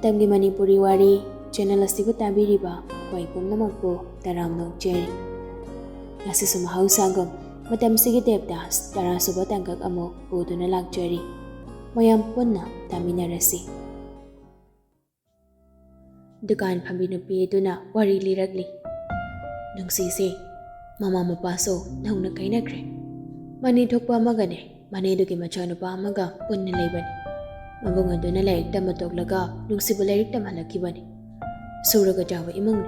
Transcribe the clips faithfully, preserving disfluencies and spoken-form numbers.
ꯃꯇꯝꯒꯤ ꯃꯅꯤꯄꯨꯔꯤ ꯋꯥꯔꯤ ꯆꯦꯅꯦꯜ ꯑꯁꯤꯕꯨ ꯇꯥꯕꯤꯔꯤꯕ ꯑꯩꯈꯣꯏ ꯄꯨꯝꯅꯃꯛꯄꯨ ꯇꯔꯥꯝꯅ ꯑꯣꯛꯆꯔꯤ꯫ ꯉꯁꯤꯁꯨ ꯃꯍꯧꯁꯥꯒꯨꯝ ꯃꯇꯝꯁꯤꯒꯤ ꯇꯦꯞꯇ ꯇꯔꯥꯁꯨꯕ ꯇꯥꯡꯀꯛ ꯑꯃꯨꯛ ꯄꯨꯗꯨꯅ ꯂꯥꯛꯆꯔꯤ꯫ ꯃꯌꯥꯝ ꯄꯨꯟꯅ ꯇꯥꯃꯤꯟꯅꯔꯁꯤ꯫ ꯗꯨꯀꯥꯟ ꯐꯝꯕꯤ ꯅꯨꯄꯤ ꯑꯗꯨꯅ ꯋꯥꯔꯤ ꯂꯤꯔꯛꯂꯤ꯫ ꯅꯨꯡꯁꯤꯁꯦ ꯃꯃꯥ ꯃꯄꯥꯁꯨ ꯅꯧꯅ ꯀꯥꯏꯅꯈ꯭ꯔꯦ꯫ ꯃꯅꯦ ꯊꯣꯛꯄ ꯑꯃꯒꯅꯦ, ꯃꯅꯦꯗꯨꯒꯤ ꯃꯆꯥꯅꯨꯄꯥ ꯑꯃꯒ ꯄꯨꯟꯅ ꯂꯩꯕꯅꯤ꯫ ꯃꯕꯨꯡ ꯑꯗꯨꯅ ꯂꯥꯏꯔꯤꯛ ꯇꯝꯕ ꯇꯣꯛꯂꯒ ꯅꯨꯡꯁꯤꯕꯨ ꯂꯥꯏꯔꯤꯛ ꯇꯝꯍꯜꯂꯛꯈꯤꯕꯅꯤ꯫ ꯁꯨꯔꯒ ꯆꯥꯕ ꯏꯃꯨꯡꯅꯤ꯫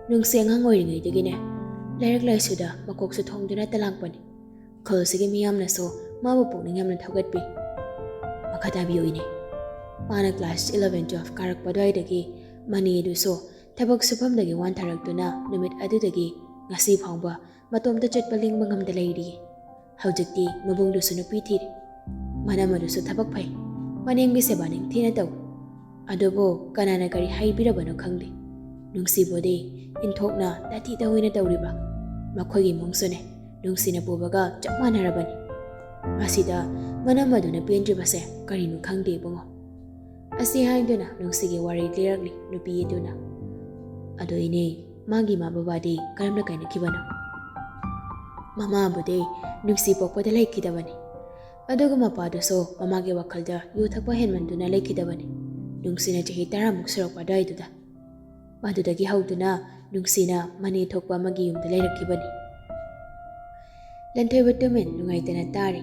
ꯅꯨꯡꯁꯤ ꯑꯉꯥꯡ ꯑꯣꯏꯔꯤꯉꯩꯗꯒꯤꯅꯦ ꯂꯥꯏꯔꯤꯛ ꯂꯥꯏꯁꯨꯗ ꯃꯀꯣꯛꯁꯨ ꯊꯣꯡꯗꯨꯅ ꯇꯂꯥꯡꯄꯅꯤ꯫ ꯈꯨꯜꯁꯤꯒꯤ ꯃꯤꯌꯥꯝꯅꯁꯨ ꯃꯥꯕꯨ ꯄꯨꯛꯅꯤꯡ ꯌꯥꯝꯅ ꯊꯧꯒꯠꯄꯤ꯫ ꯃꯈꯥ ꯇꯥꯕꯤꯌꯨ ꯏꯅꯦ꯫ ꯃꯥꯅ class eleven twelve ꯀꯥꯔꯛꯄ ꯑꯗꯨꯋꯥꯏꯗꯒꯤ ꯃꯅꯦ ꯑꯗꯨꯁꯨ ꯊꯕꯛ ꯁꯨꯐꯝꯗꯒꯤ ꯋꯥꯟꯊꯔꯛꯇꯨꯅ ꯅꯨꯃꯤꯠ ꯑꯗꯨꯗꯒꯤ ꯉꯁꯤ ꯐꯥꯎꯕ ꯃꯇꯣꯝꯇ ꯆꯠꯄ ꯂꯦꯡꯕ ꯉꯝꯗ ꯂꯩꯔꯤ꯫ ꯍꯧꯖꯤꯛꯇꯤ ꯃꯕꯨꯡꯗꯨꯁꯨ ꯅꯨꯄꯤ ꯊꯤꯔꯦ꯫ ꯃꯅꯝ ꯑꯗꯨꯁꯨ ꯊꯕꯛ ꯐꯩ꯫ ꯃꯅꯦꯝꯒꯤ ꯁꯦꯕꯥ ꯅꯤꯡꯊꯤꯅ ꯇꯧꯏ꯫ ꯑꯗꯨꯕꯨ ꯀꯅꯥꯅ ꯀꯔꯤ ꯍꯥꯏꯕꯤꯔꯕꯅꯣ ꯈꯪꯗꯦ꯫ ꯅꯨꯡꯁꯤꯕꯨꯗꯤ ꯏꯟꯊꯣꯛꯅ ꯇꯥꯊꯤ ꯇꯧꯏꯅ ꯇꯧꯔꯤꯕ꯫ ꯃꯈꯣꯏꯒꯤ ꯏꯃꯨꯡꯁꯨꯅꯦ ꯅꯨꯡꯁꯤꯅ ꯄꯨꯕꯒ ꯆꯞ ꯃꯥꯟꯅꯔꯕꯅꯤ꯫ ꯃꯁꯤꯗ ꯃꯅꯝ ꯑꯗꯨꯅ ꯄꯦꯟꯗ꯭ꯔꯤꯕꯁꯦ ꯀꯔꯤꯅꯣ ꯈꯪꯗꯦ ꯏꯕꯨꯡꯉꯣ꯫ ꯑꯁꯤ ꯍꯥꯏꯗꯨꯅ ꯅꯨꯡꯁꯤꯒꯤ ꯋꯥꯔꯤ ꯂꯤꯔꯛꯂꯤ ꯅꯨꯄꯤ ꯑꯗꯨꯅ꯫ ꯑꯗꯣ ꯏꯅꯦ, ꯃꯥꯒꯤ ꯏꯃꯥ ꯕꯕꯥꯗꯤ ꯀꯔꯝꯅ ꯀꯥꯏꯅꯈꯤꯕꯅꯣ? ꯃꯃꯥꯕꯨꯗꯤ ꯅꯨꯡꯁꯤ ꯄꯣꯛꯄꯗ ꯂꯩꯈꯤꯗꯕꯅꯤ꯫ ꯑꯗꯨꯒ ꯃꯄꯥꯗꯨꯁꯨ ꯃꯃꯥꯒꯤ ꯋꯥꯈꯜꯗ ꯌꯨ ꯊꯛꯄ ꯍꯦꯟꯃꯟꯗꯨꯅ ꯂꯩꯈꯤꯗꯕꯅꯤ꯫ ꯅꯨꯡꯁꯤꯅ ꯆꯍꯤ ꯇꯔꯥꯃꯨꯛ ꯁꯨꯔꯛꯄ ꯑꯗꯨꯋꯥꯏꯗꯨꯗ꯫ ꯃꯗꯨꯗꯒꯤ ꯍꯧꯗꯨꯅ ꯅꯨꯡꯁꯤꯅ ꯃꯅꯦ ꯊꯣꯛꯄ ꯑꯃꯒꯤ ꯌꯨꯝꯗ ꯂꯩꯔꯛꯈꯤꯕꯅꯤ꯫ ꯂꯟꯊꯣꯏꯕ ꯇꯨꯃꯤꯟ ꯅꯨꯡꯉꯥꯏꯇꯅ ꯇꯥꯔꯤ꯫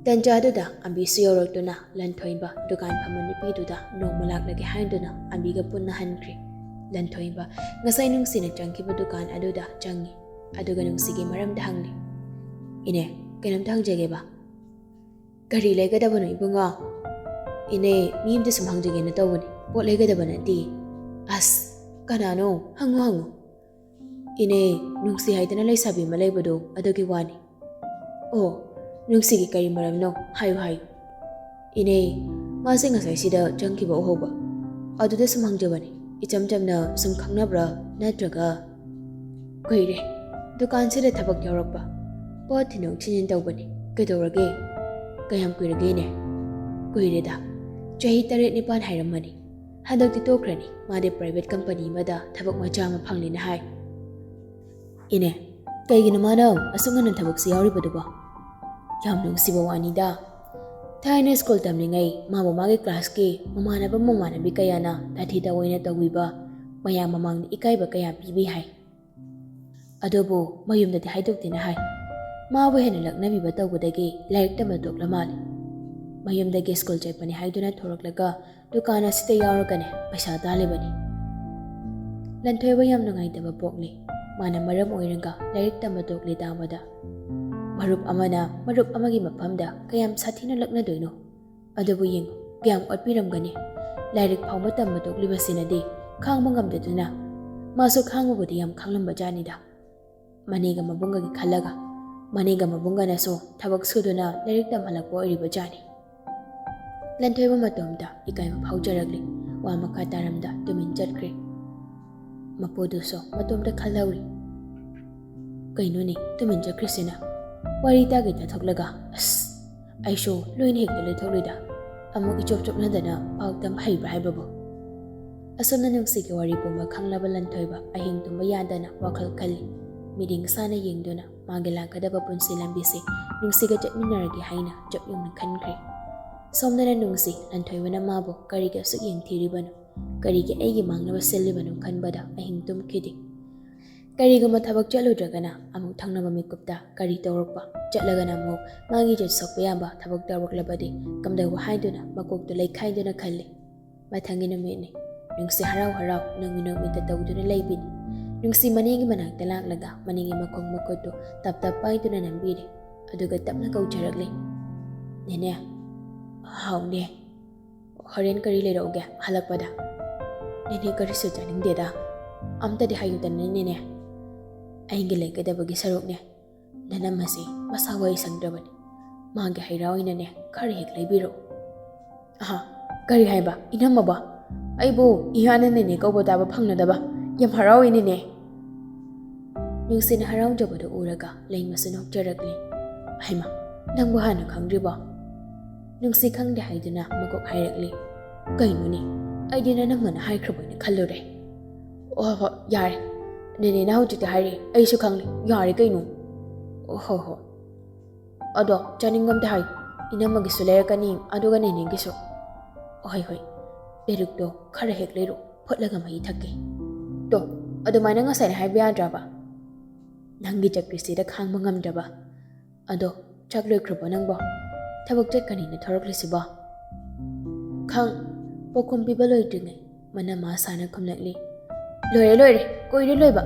ꯇꯟꯖꯥꯗꯨꯗ ꯑꯝꯕꯤꯁꯨ ꯌꯧꯔꯛꯇꯨꯅ ꯂꯟꯊꯣꯏꯕ ꯗꯨꯀꯥꯟ ꯐꯝꯕ ꯅꯨꯄꯤꯗꯨꯗ ꯅꯣꯡꯃ ꯂꯥꯛꯂꯒꯦ ꯍꯥꯏꯗꯨꯅ ꯑꯝꯕꯤꯒ ꯄꯨꯟꯅ ꯍꯟꯈ꯭ꯔꯦ꯫ ꯂꯟꯊꯣꯏꯕ ꯉꯁꯥꯏ ꯅꯨꯡꯁꯤꯅ ꯆꯪꯈꯤꯕ ꯗꯨꯀꯥꯟ ꯑꯗꯨꯗ ꯆꯪꯉꯤ꯫ ꯑꯗꯨꯒ ꯅꯨꯡꯁꯤꯒꯤ ꯃꯔꯝꯗ ꯍꯪꯂꯤ꯫ "ꯏꯅꯦ, ꯀꯩꯅꯣꯝꯇ ꯍꯪꯖꯒꯦꯕ?" "ꯀꯔꯤ ꯂꯩꯒꯗꯕꯅꯣ ꯏꯕꯨꯡꯉꯣ?" "ꯏꯅꯦ, ꯃꯤ ꯑꯝꯇ ꯁꯨꯝ ꯍꯪꯖꯒꯦꯅ ꯇꯧꯕꯅꯤ, ꯄꯣꯠ ꯂꯩꯒꯗꯕ ꯅꯠꯇꯦ꯫" "ꯑꯁ, ꯀꯅꯥꯅꯣ? ꯍꯪꯉꯨ, ꯍꯪꯉꯨ꯫" "ꯏꯅꯦ, ꯅꯨꯡꯁꯤ ꯍꯥꯏꯗꯅ ꯂꯩꯁꯥꯕꯤ ꯑꯃ ꯂꯩꯕꯗꯣ, ꯑꯗꯨꯒꯤ ꯋꯥꯅꯤ꯫" "ꯑꯣ, ꯅꯨꯡꯁꯤꯒꯤ ꯀꯔꯤ ꯃꯔꯝꯅꯣ? ꯍꯥꯏꯌꯨ, ꯍꯥꯏꯌꯨ꯫" "ꯏꯅꯦ, ꯃꯥꯁꯦ ꯉꯁꯥꯏ ꯁꯤꯗ ꯆꯪꯈꯤꯕ ꯎꯍꯧꯕ꯫ ꯑꯗꯨꯗ ꯁꯨꯝ ꯍꯪꯖꯕꯅꯤ, ꯏꯆꯝ ꯆꯝꯅ ꯁꯨꯝ ꯈꯪꯅꯕ꯭ꯔꯥ ꯅꯠꯇ꯭ꯔꯒ?" "ꯀꯨꯏꯔꯦ, ꯗꯨꯀꯥꯟꯁꯤꯗ ꯊꯕꯛ ꯌꯥꯎꯔꯛꯄ, ꯄꯣꯠ ꯊꯤꯟꯗꯣꯛ ꯊꯤꯟꯖꯤꯟ ꯇꯧꯕꯅꯤ꯫ ꯀꯩꯗꯧꯔꯒꯦ?" "ꯀꯌꯥꯝ ꯀꯨꯏꯔꯒꯦ ꯏꯅꯦ?" "ꯀꯨꯏꯔꯦꯗ, ꯆꯍꯤ ꯇꯔꯦꯠ ꯅꯤꯄꯥꯟ ꯍꯥꯏꯔꯝꯃꯅꯤ꯫ ꯍꯟꯗꯛꯇꯤ ꯇꯣꯛꯈ꯭ꯔꯅꯤ, ꯃꯥꯗꯤ private company ꯑꯃꯗ ꯊꯕꯛ ꯃꯆꯥ ꯑꯃ ꯐꯪꯂꯦꯅ ꯍꯥꯏ꯫ ꯏꯅꯦ, ꯀꯩꯒꯤꯅꯣ ꯃꯥꯅ ꯑꯁꯨꯛ ꯉꯟꯅ ꯊꯕꯛꯁꯤ ꯌꯥꯎꯔꯤꯕꯗꯨꯕꯣ? ꯌꯥꯝ ꯅꯨꯡꯁꯤꯕ ꯋꯥꯅꯤꯗ꯫ ꯊꯥꯏꯅ ꯁ꯭ꯀꯨꯜ ꯇꯝꯂꯤꯉꯩ ꯃꯥꯕꯨ ꯃꯥꯒꯤ classꯀꯤ ꯃꯃꯥꯟꯅꯕ ꯃꯃꯥꯟꯅꯕꯤ ꯀꯌꯥꯅ ꯇꯥꯊꯤ ꯇꯥꯑꯣꯏꯅ ꯇꯧꯕꯤꯕ, ꯃꯌꯥꯝ ꯃꯃꯥꯡꯗ ꯏꯀꯥꯏꯕ ꯀꯌꯥ ꯄꯤꯕꯤ ꯍꯥꯏ꯫ ꯑꯗꯨꯕꯨ ꯃꯌꯨꯝꯗꯗꯤ ꯍꯥꯏꯗꯣꯛꯇꯦꯅ ꯍꯥꯏ꯫ ꯃꯥꯕꯨ ꯍꯦꯟꯅ ꯂꯛꯅꯕꯤꯕ ꯇꯧꯕꯗꯒꯤ ꯂꯥꯏꯔꯤꯛ ꯇꯝꯕ ꯇꯣꯛꯂ ꯃꯥꯜꯂꯦ꯫ ꯃꯌꯨꯝꯗꯒꯤ ꯁ꯭ꯀꯨꯜ ꯆꯠꯄꯅꯤ ꯍꯥꯏꯗꯨꯅ ꯊꯣꯔꯛꯂꯒ ꯗꯨꯀꯥꯟ ꯑꯁꯤꯗ ꯌꯥꯎꯔꯒꯅꯦ ꯄꯩꯁꯥ ꯇꯥꯜꯂꯤꯕꯅꯤ꯫ ꯂꯟꯊꯣꯏꯕ ꯌꯥꯝ ꯅꯨꯡꯉꯥꯏꯇꯕ ꯄꯣꯛꯂꯤ꯫ ꯃꯥꯅ ꯃꯔꯝ ꯑꯣꯏꯔꯒ ꯂꯥꯏꯔꯤꯛ ꯇꯝꯕ ꯇꯣꯛꯂꯤ ꯇꯥꯕꯗ꯫ ꯃꯔꯨꯞ ꯑꯃꯅ ꯃꯔꯨꯞ ꯑꯃꯒꯤ ꯃꯐꯝꯗ ꯀꯌꯥꯝ ꯁꯥꯊꯤꯅ ꯂꯛꯅꯗꯣꯏꯅꯣ? ꯑꯗꯨꯕꯨ ꯌꯦꯡꯉꯨ, ꯀꯌꯥꯝ ꯑꯣꯠꯄꯤꯔꯝꯒꯅꯤ꯫ ꯂꯥꯏꯔꯤꯛ ꯐꯥꯎꯕ ꯇꯝꯕ ꯇꯣꯛꯂꯤꯕꯁꯤꯅꯗꯤ ꯈꯥꯡꯕ ꯉꯝꯗꯗꯨꯅ꯫ ꯃꯥꯁꯨ ꯈꯥꯡꯕꯕꯨꯗꯤ ꯌꯥꯝ ꯈꯥꯡꯂꯝꯕ ꯖꯥꯠꯅꯤꯗ꯫ ꯃꯅꯦꯒ ꯃꯕꯨꯡꯒꯒꯤ ꯈꯜꯂꯒ, ꯃꯅꯦꯒ ꯃꯕꯨꯡꯒꯅꯁꯨ ꯊꯕꯛ ꯁꯨꯗꯨꯅ ꯂꯥꯏꯔꯤꯛ ꯇꯝꯍꯜꯂꯛꯄ ꯑꯣꯏꯔꯤꯕ ꯖꯥꯠꯅꯤ꯫ ꯂꯟꯊꯣꯏꯕ ꯃꯇꯣꯝꯇ ꯏꯀꯥꯏꯕ ꯐꯥꯎꯖꯔꯛꯂꯤ꯫ ꯋꯥ ꯃꯈꯥ ꯇꯥꯔꯝꯗ ꯇꯨꯃꯤꯟ ꯆꯠꯈ꯭ꯔꯦ꯫ ꯃꯄꯨꯗꯨꯁꯨ ꯃꯇꯣꯝꯇ ꯈꯜꯍꯧꯔꯤ꯫ ꯀꯩꯅꯣꯅꯦ ꯇꯨꯃꯤꯟ ꯆꯠꯈ꯭ꯔꯤꯁꯤꯅ? ꯋꯥꯔꯤ ꯇꯥꯒꯦ ꯇꯥꯊꯣꯛꯂꯒ, ꯑꯁ, ꯑꯩꯁꯨ ꯂꯣꯏꯅ ꯍꯦꯛꯇ ꯂꯣꯏꯊꯣꯛꯂꯨꯏꯗ꯫ ꯑꯃꯨꯛ ꯏꯆꯣꯞ ꯆꯣꯞꯅꯗꯅ ꯄꯥꯎ ꯇꯝ ꯍꯩꯕ꯭ꯔꯥ ꯍꯥꯏꯕꯕꯨ꯫ ꯑꯁꯣꯝꯅ ꯅꯨꯡꯁꯤꯒꯤ ꯋꯥꯔꯤ ꯄꯨꯝꯕ ꯈꯪꯂꯕ ꯂꯟꯊꯣꯏꯕ ꯑꯍꯤꯡ ꯇꯨꯝꯕ ꯌꯥꯗꯅ ꯋꯥꯈꯜ ꯈꯜꯂꯤ꯫ ꯃꯤꯠꯌꯦꯡ ꯁꯥꯅ ꯌꯦꯡꯗꯨꯅ ꯃꯥꯒꯤ ꯂꯥꯛꯀꯗꯕ ꯄꯨꯟꯁꯤ ꯂꯝꯕꯤꯁꯦ ꯅꯨꯡꯁꯤꯒ ꯆꯠꯃꯤꯟꯅꯔꯒꯦ ꯍꯥꯏꯅ ꯆꯞ ꯌꯨꯡꯅ ꯈꯟꯈ꯭ꯔꯦ꯫ ꯁꯣꯝꯗꯅ ꯅꯨꯡꯁꯤ ꯂꯟꯊꯣꯏꯕꯅ ꯃꯥꯕꯨ ꯀꯔꯤꯒꯤ ꯑꯁꯨꯛ ꯌꯦꯡꯊꯤꯔꯤꯕꯅꯣ? ꯀꯔꯤꯒꯤ ꯑꯩꯒꯤ ꯃꯥꯡꯅꯕ ꯁꯤꯜꯂꯤꯕꯅꯣ ꯈꯟꯕꯗ ꯑꯍꯤꯡ ꯇꯨꯝꯈꯤꯗꯦ꯫ ꯀꯔꯤꯒꯨꯝꯕ ꯊꯕꯛ ꯆꯠꯂꯨꯗ꯭ꯔꯒꯅ ꯑꯃꯨꯛ ꯊꯪꯅꯕ ꯃꯤꯀꯨꯞꯇ ꯀꯔꯤ ꯇꯧꯔꯛꯄ? ꯆꯠꯂꯒꯅ ꯑꯃꯨꯛ ꯃꯥꯒꯤ ꯏꯖꯠ ꯁꯣꯛꯄ ꯌꯥꯕ ꯊꯕꯛ ꯇꯧꯔꯛꯂꯕꯗꯤ ꯀꯝꯗꯧꯕ ꯍꯥꯏꯗꯨꯅ ꯃꯀꯣꯛꯇꯨ ꯂꯩꯈꯥꯏꯗꯨꯅ ꯈꯜꯂꯤ꯫ ꯃꯊꯪꯒꯤ ꯅꯨꯃꯤꯠꯅꯤ꯫ ꯅꯨꯡꯁꯤ ꯍꯔꯥꯎ ꯍꯔꯥꯎ ꯅꯣꯡꯃꯤ ꯅꯣꯡꯃꯤꯇ ꯇꯧꯗꯨꯅ ꯂꯩꯕꯤꯅꯤ꯫ ꯅꯨꯡꯁꯤ ꯃꯅꯦꯒꯤ ꯃꯅꯥꯛꯇ ꯂꯥꯛꯂꯒ ꯃꯅꯦꯒꯤ ꯃꯈꯣꯡ ꯃꯈꯨꯠꯇꯨ ꯇꯞ ꯇꯞ ꯄꯥꯏꯗꯨꯅ ꯅꯝꯕꯤꯔꯦ꯫ ꯑꯗꯨꯒ ꯇꯞꯅ ꯀꯧꯖꯔꯛꯂꯤ, "ꯅꯦꯅꯦ, ꯍꯥꯎꯅꯦ꯫ ꯍꯣꯔꯦꯟ ꯀꯔꯤ ꯂꯩꯔꯛꯎꯒꯦ ꯍꯜꯂꯛꯄꯗ?" "ꯅꯦꯅꯦ ꯀꯔꯤꯁꯨ ꯆꯥꯅꯤꯡꯗꯦꯗ꯫ ꯑꯝꯇꯗꯤ ꯍꯥꯏꯌꯨꯗꯅ ꯅꯦꯅꯦ꯫ ꯑꯩꯒꯤ ꯂꯩꯒꯗꯕꯒꯤ ꯁꯔꯨꯛꯅꯦ꯫ ꯅꯅꯝꯃꯁꯤ ꯃꯁꯥ ꯋꯥꯏ ꯁꯪꯗ꯭ꯔꯕꯅꯤ꯫ ꯃꯥꯒꯤ ꯍꯩ ꯔꯥ ꯑꯣꯏꯅꯅꯦ ꯈꯔ ꯍꯦꯛ ꯂꯩꯕꯤꯔꯛꯎ꯫" "ꯑꯍꯥ, ꯀꯔꯤ ꯍꯥꯏꯕ? ꯏꯅꯝꯃꯕ? ꯑꯩꯕꯨ ꯏꯍꯥꯟꯅ ꯅꯦꯅꯦ ꯀꯧꯕ ꯇꯥꯕ ꯐꯪꯅꯗꯕ꯫ ꯌꯥꯝ ꯍꯔꯥꯎꯏ ꯅꯦꯅꯦ꯫" ꯅꯨꯡꯁꯤꯅ ꯍꯔꯥꯎꯖꯕꯗꯨ ꯎꯔꯒ ꯂꯩꯃꯁꯨ ꯅꯣꯛꯆꯔꯛꯂꯤ꯫ "ꯍꯩꯃꯥ, ꯅꯪꯕꯨ ꯍꯥꯟꯅ ꯈꯪꯗ꯭ꯔꯤꯕꯣ?" ꯅꯨꯡꯁꯤ ꯈꯪꯗꯦ ꯍꯥꯏꯗꯨꯅ ꯃꯀꯣꯛ ꯍꯥꯏꯔꯛꯂꯤ꯫ "ꯀꯩꯅꯣꯅꯦ? ꯑꯩꯗꯤ ꯅꯅꯝꯃꯅ ꯍꯥꯏꯈ꯭ꯔꯕꯣꯏꯅ ꯈꯜꯂꯨꯔꯦ꯫ "ꯍꯣꯏ ꯍꯣꯏ, ꯌꯥꯔꯦ꯫ ꯅꯦꯅꯦꯅ ꯍꯧꯖꯤꯛꯇꯤ ꯍꯥꯏꯔꯛꯑꯦ, ꯑꯩꯁꯨ ꯈꯪꯂꯦ꯫ ꯌꯥꯔꯦ ꯀꯩꯅꯣ꯫ ꯍꯣꯏ ꯍꯣꯏ꯫ ꯑꯗꯣ ꯆꯥꯅꯤꯡꯕ ꯑꯝꯇ ꯍꯥꯏꯌꯨ꯫ ꯏꯅꯝꯃꯒꯤꯁꯨ ꯂꯩꯔꯛꯀꯅꯤ, ꯑꯗꯨꯒ ꯅꯦꯅꯦꯒꯤꯁꯨ꯫ ꯍꯣꯏ ꯍꯣꯏ꯫ ꯄꯦꯔꯨꯛꯇꯣ ꯈꯔ ꯍꯦꯛ ꯂꯩꯔꯛꯑꯣ, ꯐꯨꯠꯂꯒ ꯃꯍꯤ ꯊꯛꯀꯦ꯫ ꯇꯣ, ꯑꯗꯨꯃꯥꯏꯅ ꯉꯁꯥꯏꯅ ꯍꯥꯏꯕ ꯌꯥꯗ꯭ꯔꯕ? ꯅꯪꯒꯤ ꯆꯀ꯭ꯔꯤꯁꯤꯗ ꯈꯥꯡꯕ ꯉꯝꯗ꯭ꯔꯕ? ꯑꯗꯣ ꯆꯥꯛ ꯂꯣꯏꯈ꯭ꯔꯕꯣ ꯅꯪꯕꯣ? ꯊꯕꯛ ꯆꯠꯀꯅꯤꯅ ꯊꯣꯔꯛꯂꯤꯁꯤꯕꯣ?" "ꯈꯪ, ꯄꯥꯎꯈꯨꯝ ꯄꯤꯕ ꯂꯣꯏꯗ꯭ꯔꯤꯉꯩ ꯃꯅꯝ ꯑꯁꯥꯅ ꯈꯨꯝꯂꯛꯂꯤ꯫ "ꯂꯣꯏꯔꯦ, ꯂꯣꯏꯔꯦ, ꯀꯨꯏꯔꯦ ꯂꯣꯏꯕ꯫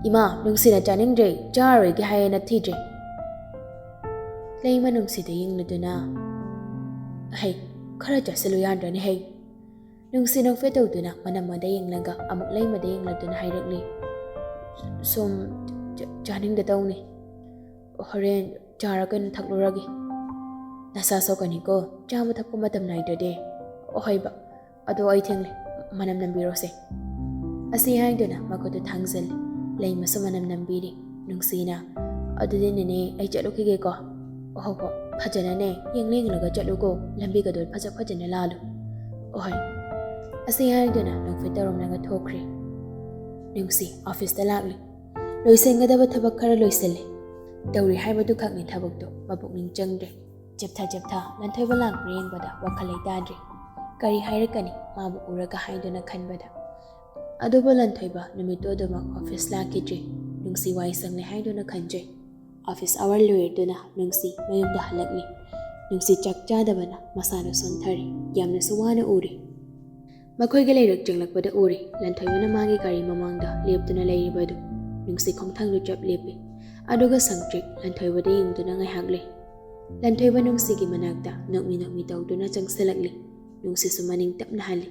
ꯏꯃꯥ, ꯅꯨꯡꯁꯤꯅ ꯆꯥꯅꯤꯡꯗ꯭ꯔꯦ, ꯆꯥꯔꯔꯣꯏꯒꯦ ꯍꯥꯏꯌꯦꯅ ꯊꯤꯗ꯭ꯔꯦ꯫" ꯂꯩꯃ ꯅꯨꯡꯁꯤꯗ ꯌꯦꯡꯂꯗꯨꯅ, "ꯍꯩ, ꯈꯔ ꯆꯥꯁꯤꯜꯂꯨ ꯌꯥꯗ꯭ꯔꯅꯦ ꯍꯩ?" ꯅꯨꯡꯁꯤ ꯅꯣꯛꯐꯦꯠ ꯇꯧꯗꯨꯅ ꯃꯅꯝꯃꯗ ꯌꯦꯡꯂꯒ ꯑꯃꯨꯛ ꯂꯩꯃꯗ ꯌꯦꯡꯂꯗꯨꯅ ꯍꯥꯏꯔꯛꯂꯤ꯫ "ꯁꯨꯝ ꯆ-, ꯆꯥꯅꯤꯡꯗ ꯇꯧꯅꯤ꯫ ꯍꯣꯔꯦꯟ ꯆꯥꯔ ꯀꯩꯅꯣ ꯊꯛꯂꯨꯔꯒꯦ꯫ ꯅꯁꯥ ꯁꯣꯛꯀꯅꯤꯀꯣ, ꯆꯥꯕ ꯊꯛꯄ ꯃꯇꯝ ꯅꯥꯏꯗ꯭ꯔꯗꯤ꯫ ꯑꯣꯍꯣꯏꯕ, ꯑꯗꯣ ꯑꯩ ꯊꯦꯡꯂꯦ, ꯃꯅꯝ ꯅꯝꯕꯤꯔꯣꯁꯦ꯫" ꯑꯁꯤ ꯍꯥꯏꯗꯨꯅ ꯃꯈꯨꯠꯇꯨ ꯊꯥꯡꯖꯜꯂꯤ꯫ ꯂꯩꯃꯁꯨ ꯃꯅꯝ ꯅꯝꯕꯤꯔꯤ꯫ ꯅꯨꯡꯁꯤꯅ, "ꯑꯗꯨꯗꯤ ꯅꯦꯅꯦ, ꯑꯩ ꯆꯠꯂꯨꯈꯤꯒꯦꯀꯣ꯫" "ꯑꯣꯍꯣ ꯍꯣ, ꯐꯖꯅꯅꯦ, ꯌꯦꯡꯂ ꯌꯦꯡꯂꯒ ꯆꯠꯂꯨꯀꯣ, ꯂꯝꯕꯤꯒꯗꯣ ꯐꯖ ꯐꯖꯅ ꯂꯥꯜꯂꯨ꯫" "ꯑꯣꯍꯣꯏ꯫" ꯑꯁꯤ ꯍꯥꯏꯗꯨꯅ ꯅꯣꯛꯐꯦꯠ ꯇꯧꯔꯝꯂꯒ ꯊꯣꯛꯈ꯭ꯔꯦ꯫ ꯅꯨꯡꯁꯤ ꯑꯣꯐꯤꯁꯇ ꯂꯥꯛꯂꯤ꯫ ꯂꯣꯏꯁꯤꯟꯒꯗꯕ ꯊꯕꯛ ꯈꯔ ꯂꯣꯏꯁꯤꯜꯂꯤ꯫ ꯇꯧꯔꯤ ꯍꯥꯏꯕꯗꯨ ꯈꯛꯅꯤ ꯊꯕꯛꯇꯣ, ꯃꯄꯨꯛꯅꯤꯡ ꯆꯪꯗ꯭ꯔꯦ꯫ ꯆꯦꯞꯊ ꯆꯦꯞꯊ ꯂꯟꯊꯣꯏꯕ ꯂꯥꯛꯄ꯭ꯔꯥ ꯌꯦꯡꯕꯗ ꯋꯥꯈꯜ ꯂꯩꯇꯥꯗ꯭ꯔꯦ꯫ ꯀꯔꯤ ꯍꯥꯏꯔꯛꯀꯅꯤ? ꯃꯥꯕꯨ ꯎꯔꯒ ꯍꯥꯏꯗꯨꯅ ꯈꯟꯕꯗ꯫ ꯑꯗꯨꯕꯨ ꯂꯟꯊꯣꯏꯕ ꯅꯨꯃꯤꯠꯇꯨ ꯑꯗꯨꯃꯛ ꯑꯣꯐꯤꯁ ꯂꯥꯛꯈꯤꯗ꯭ꯔꯦ꯫ ꯅꯨꯡꯁꯤ ꯋꯥꯏ ꯁꯪꯂꯦ ꯍꯥꯏꯗꯨꯅ ꯈꯟꯖꯩ꯫ ꯑꯣꯐꯤꯁ ꯑꯋꯥꯔ ꯂꯣꯏꯔꯗꯨꯅ ꯅꯨꯡꯁꯤ ꯃꯌꯨꯝꯗ ꯍꯜꯂꯛꯂꯤ꯫ ꯅꯨꯡꯁꯤ ꯆꯥꯛ ꯆꯥꯗꯕꯅ ꯃꯁꯥꯗꯨ ꯁꯣꯟꯊꯔꯦ꯫ ꯌꯥꯝꯅꯁꯨ ꯋꯥꯅ ꯎꯔꯦ꯫ ꯃꯈꯣꯏꯒꯤ ꯂꯩꯔꯛ ꯆꯪꯂꯛꯄꯗ ꯎꯔꯦ ꯂꯟꯊꯣꯏꯕꯅ ꯃꯥꯒꯤ ꯒꯥꯔꯤ ꯃꯃꯥꯡꯗ ꯂꯦꯞꯇꯨꯅ ꯂꯩꯔꯤꯕꯗꯨ꯫ ꯅꯨꯡꯁꯤ ꯈꯣꯡꯊꯥꯡꯗꯨ ꯆꯞ ꯂꯦꯞꯄꯤ꯫ ꯑꯗꯨꯒ ꯁꯪꯇ꯭ꯔꯤꯛ ꯂꯟꯊꯣꯏꯕꯗ ꯌꯦꯡꯗꯨꯅ ꯉꯥꯏꯍꯥꯛ ꯂꯩ꯫ ꯂꯟꯊꯣꯏꯕ ꯅꯨꯡꯁꯤꯒꯤ ꯃꯅꯥꯛꯇ ꯅꯣꯛꯃꯤ ꯅꯣꯛꯃꯤ ꯇꯧꯗꯨꯅ ꯆꯪꯁꯤꯜꯂꯛꯂꯤ꯫ ꯅꯨꯡꯁꯤꯁꯨ ꯃꯅꯤꯡ ꯇꯞꯅ ꯍꯜꯂꯤ꯫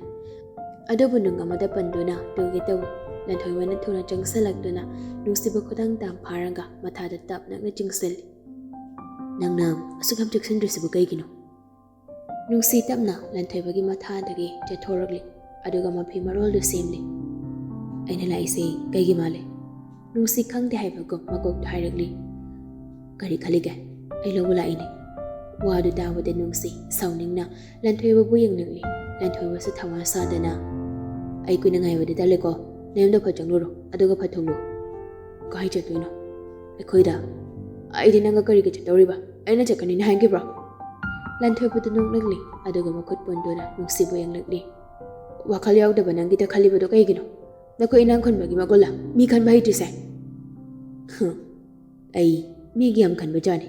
ꯑꯗꯨꯕꯨ ꯅꯨꯡ ꯑꯃꯗ ꯄꯟꯗꯨꯅ ꯇꯨꯒꯦ ꯇꯧꯏ꯫ ꯂꯟꯊꯣꯏꯕꯅ ꯊꯨꯅ ꯆꯪꯁꯤꯜꯂꯛꯇꯨꯅ ꯅꯨꯡꯁꯤꯕ ꯈꯨꯗꯥꯡ ꯇꯥꯡ ꯐꯥꯔꯒ ꯃꯊꯥꯗ ꯇꯞ ꯅꯛꯅ ꯆꯤꯡꯁꯤꯜꯂꯤ꯫ "ꯅꯪꯅ ꯑꯁꯨꯛ ꯌꯥꯝ ꯆꯦꯛꯁꯤꯟꯗ꯭ꯔꯤꯁꯤꯕꯨ ꯀꯩꯒꯤꯅꯣ?" ꯅꯨꯡꯁꯤ ꯇꯞꯅ ꯂꯟꯊꯣꯏꯕꯒꯤ ꯃꯊꯥꯗꯒꯤ ꯆꯠꯊꯣꯔꯛꯂꯤ, ꯑꯗꯨꯒ ꯃꯐꯤ ꯃꯔꯣꯜꯗꯨ ꯁꯦꯝꯂꯤ꯫ "ꯑꯩꯅ ꯂꯥꯛꯏꯁꯦ ꯀꯩꯒꯤ ꯃꯥꯜꯂꯦ?" ꯅꯨꯡꯁꯤ ꯈꯪꯗꯦ ꯍꯥꯏꯕꯒꯨꯝ ꯃꯀꯣꯛꯇ ꯍꯥꯏꯔꯛꯂꯤ꯫ "ꯀꯔꯤ ꯈꯜꯂꯤꯒꯦ? ꯑꯩ ꯂꯧꯕ ꯂꯥꯛꯏꯅꯦ꯫" ꯋꯥꯗꯨ ꯇꯥꯕꯗ ꯅꯨꯡꯁꯤ ꯁꯥꯎꯅꯤꯡꯅ ꯂꯟꯊꯣꯏꯕꯕꯨ ꯌꯦꯡꯂꯛꯂꯤ꯫ ꯂꯟꯊꯣꯏꯕꯁꯨ ꯊꯧꯋꯥ ꯁꯥꯗꯅ, "ꯑꯩ ꯀꯨꯏꯅ ꯉꯥꯏꯕꯗꯤ ꯇꯜꯂꯦꯀꯣ, ꯅꯌꯨꯝꯗ ꯐꯠ ꯆꯪꯂꯨꯔꯣ, ꯑꯗꯨꯒ ꯐꯠ ꯊꯣꯛꯂꯛꯑꯣ꯫" "ꯀꯥꯏ ꯆꯠꯇꯣꯏꯅꯣ?" "ꯑꯩꯈꯣꯏꯗ꯫ ꯑꯩꯗꯤ ꯅꯪꯒ ꯀꯔꯤꯒꯤ ꯆꯠꯇꯧꯔꯤꯕ? ꯑꯩꯅ ꯆꯠꯀꯅꯤꯅ ꯍꯥꯏꯈꯤꯕ꯭ꯔꯣ?" ꯂꯟꯊꯣꯏꯕꯗꯨ ꯅꯣꯛꯂꯛꯂꯤ, ꯑꯗꯨꯒ ꯃꯈꯨꯠ ꯄꯨꯟꯗꯨꯅ ꯅꯨꯡꯁꯤꯕꯨ ꯌꯦꯡꯂꯛꯂꯤ꯫ "ꯋꯥꯈꯜ ꯌꯥꯎꯗꯕ ꯅꯪꯒꯤꯗ ꯈꯜꯂꯤꯕꯗꯣ ꯀꯩꯒꯤꯅꯣ? ꯅꯈꯨꯠ ꯏꯅꯥꯛ ꯈꯨꯟꯕꯒꯤ ꯃꯒꯨꯟꯂ ꯃꯤ ꯈꯟꯕ ꯍꯩꯇ꯭ꯔꯤꯁꯦ?" "ꯍꯨꯝ, ꯑꯩ ꯃꯤꯒꯤ ꯌꯥꯝ ꯈꯟꯕ ꯖꯥꯠꯅꯤ꯫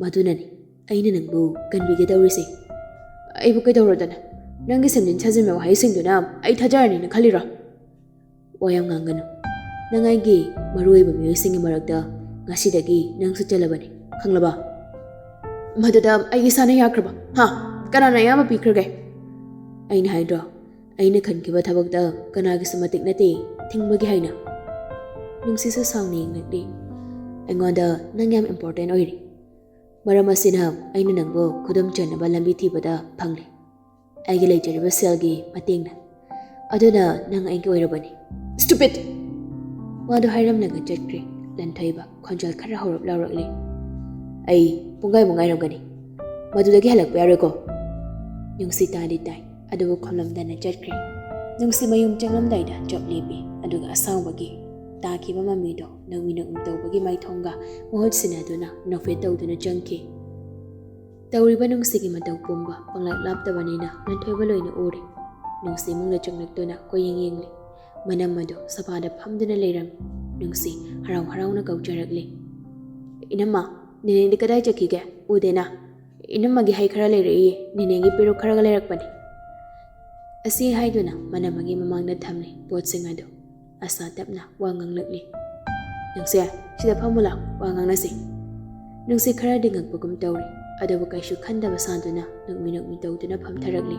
ꯃꯗꯨꯅꯅꯤ ꯑꯩꯅ ꯅꯪꯕꯨ ꯀꯟꯕꯤꯒꯦ ꯇꯧꯔꯤꯁꯦ꯫ ꯑꯩꯕꯨ ꯀꯩꯗꯧꯔꯗꯅ? ꯅꯪꯒꯤ ꯁꯦꯝꯖꯤꯟ ꯁꯥꯖꯤꯟꯕ ꯋꯥꯍꯩꯁꯤꯡꯗꯨꯅ ꯑꯩ ꯊꯥꯖꯔꯅꯤꯅ ꯈꯜꯂꯤꯔꯣ?" "ꯋꯥ ꯌꯥꯝ ꯉꯥꯡꯒꯅꯨ꯫ ꯅꯪ ꯑꯩꯒꯤ ꯃꯔꯨ ꯑꯣꯏꯕ ꯃꯤꯑꯣꯏꯁꯤꯡꯒꯤ ꯃꯔꯛꯇ ꯉꯁꯤꯗꯒꯤ ꯅꯪꯁꯨ ꯆꯜꯂꯕꯅꯤ, ꯈꯪꯂꯕ?" "ꯃꯗꯨꯗ ꯑꯩ ꯏꯁꯥꯅ ꯌꯥꯈ꯭ꯔꯕ? ꯍꯥ? ꯀꯅꯥꯅ ꯑꯌꯥꯕ ꯄꯤꯈ꯭ꯔꯒꯦ?" "ꯑꯩꯅ ꯍꯥꯏꯗ꯭ꯔꯣ, ꯑꯩꯅ ꯈꯟꯈꯤꯕ ꯊꯕꯛꯇ ꯀꯅꯥꯒꯤꯁꯨ ꯃꯇꯤꯛ ꯅꯠꯇꯦ ꯊꯤꯡꯕꯒꯤ ꯍꯥꯏꯅ?" ꯅꯨꯡꯁꯤꯁꯨ ꯁꯥꯎꯅ ꯌꯦꯡꯂꯛꯂꯤ꯫ "ꯑꯩꯉꯣꯟꯗ ꯅꯪ ꯌꯥꯝ ꯏꯝꯄꯣꯔꯇꯦꯟ ꯑꯣꯏꯔꯤ꯫ ꯃꯔꯝ ꯑꯁꯤꯅ ꯑꯩꯅ ꯅꯪꯕꯨ ꯈꯨꯗꯨꯝ ꯆꯟꯅꯕ ꯂꯝꯕꯤ ꯊꯤꯕꯗ ꯐꯪꯂꯦ꯫ ꯑꯩꯒꯤ ꯂꯩꯖꯔꯤꯕ ꯁꯦꯜꯒꯤ ꯃꯇꯦꯡꯅ꯫ ꯑꯗꯨꯅ ꯅꯪ ꯑꯩꯒꯤ ꯑꯣꯏꯔꯕꯅꯤ꯫" "ꯁ꯭ꯇꯨꯄꯤꯠ!" ꯋꯥꯗꯨ ꯍꯥꯏꯔꯝꯂꯒ ꯆꯠꯈ꯭ꯔꯦ꯫ ꯂꯟꯊꯣꯏꯕ ꯈꯣꯟꯖꯦꯜ ꯈꯔ ꯍꯧꯔꯞ ꯂꯥꯎꯔꯛꯂꯤ꯫ "ꯑꯩ ꯄꯨꯡꯈꯥꯏꯃꯨꯛ ꯉꯥꯏꯔꯝꯒꯅꯤ꯫ ꯃꯗꯨꯗꯒꯤ ꯍꯜꯂꯛꯄ ꯌꯥꯔꯣꯏꯀꯣ?" ꯅꯨꯡꯁꯤ ꯇꯥꯗꯤ ꯇꯥꯏ, ꯑꯗꯨꯕꯨ ꯈꯨꯝꯂꯝꯗꯅ ꯆꯠꯈ꯭ꯔꯦ꯫ ꯅꯨꯡꯁꯤ ꯃꯌꯨꯝ ꯆꯪꯂꯝꯗꯥꯏꯗ ꯆꯞ ꯂꯦꯞꯄꯤ, ꯑꯗꯨꯒ ꯑꯁꯥꯡꯕꯒꯤ ꯇꯥꯈꯤꯕ ꯃꯃꯤꯗꯣ ꯅꯣꯛꯃꯤ ꯅꯣꯛꯃꯤ ꯇꯧꯕꯒꯤ ꯃꯥꯏꯊꯣꯡꯒ ꯃꯍꯨꯠ ꯁꯤꯟꯅꯗꯨꯅ ꯅꯣꯛꯐꯦꯠ ꯇꯧꯗꯨꯅ ꯆꯪꯈꯤ꯫ ꯇꯧꯔꯤꯕ ꯅꯨꯡꯁꯤꯒꯤ ꯃꯇꯧ ꯄꯨꯝꯕ ꯄꯪꯂꯥꯛ ꯂꯥꯞꯇꯕꯅꯤꯅ ꯂꯟꯊꯣꯏꯕ ꯂꯣꯏꯅ ꯎꯔꯦ꯫ ꯅꯨꯡꯁꯤ ꯏꯃꯨꯡꯗ ꯆꯪꯂꯛꯇꯨꯅ ꯀꯣꯏꯌꯦꯡ ꯌꯦꯡꯂꯤ꯫ ꯃꯅꯝ ꯑꯗꯨ ꯁꯣꯐꯥꯗ ꯐꯝꯗꯨꯅ ꯂꯩꯔꯝꯃꯤ꯫ ꯅꯨꯡꯁꯤ ꯍꯔꯥꯎ ꯍꯔꯥꯎꯅ ꯀꯧꯖꯔꯛꯂꯤ꯫ "ꯏꯅꯝꯃ, ꯅꯦꯅꯦꯗꯤ ꯀꯗꯥꯏ ꯆꯠꯈꯤꯒꯦ? ꯎꯗꯦꯅ꯫ ꯏꯅꯝꯃꯒꯤ ꯍꯩ ꯈꯔ ꯂꯩꯔꯛꯏ, ꯅꯦꯅꯦꯒꯤ ꯄꯦꯔꯨꯛ ꯈꯔꯒ ꯂꯩꯔꯛꯄꯅꯤ꯫" ꯑꯁꯤ ꯍꯥꯏꯗꯨꯅ ꯃꯅꯝ ꯑꯃꯒꯤ ꯃꯃꯥꯡꯗ ꯊꯝꯂꯤ ꯄꯣꯠꯁꯤꯡ ꯑꯗꯨ꯫ ꯑꯁꯥ ꯇꯞꯅ ꯋꯥ ꯉꯥꯡꯂꯛꯂꯤ꯫ "ꯅꯨꯡꯁꯤ, ꯁꯤꯗ ꯐꯝꯃꯨ ꯂꯥꯎ, ꯋꯥ ꯉꯥꯡꯅꯁꯤ꯫" ꯅꯨꯡꯁꯤ ꯈꯔꯗꯤ ꯉꯛꯄꯒꯨꯝ ꯇꯧꯔꯤ, ꯑꯗꯨꯕꯨ ꯀꯩꯁꯨ ꯈꯟꯗꯕ ꯁꯥꯗꯨꯅ ꯅꯣꯛꯃꯤ ꯅꯣꯛꯃꯤ ꯇꯧꯗꯨꯅ ꯐꯝꯊꯔꯛꯂꯤ꯫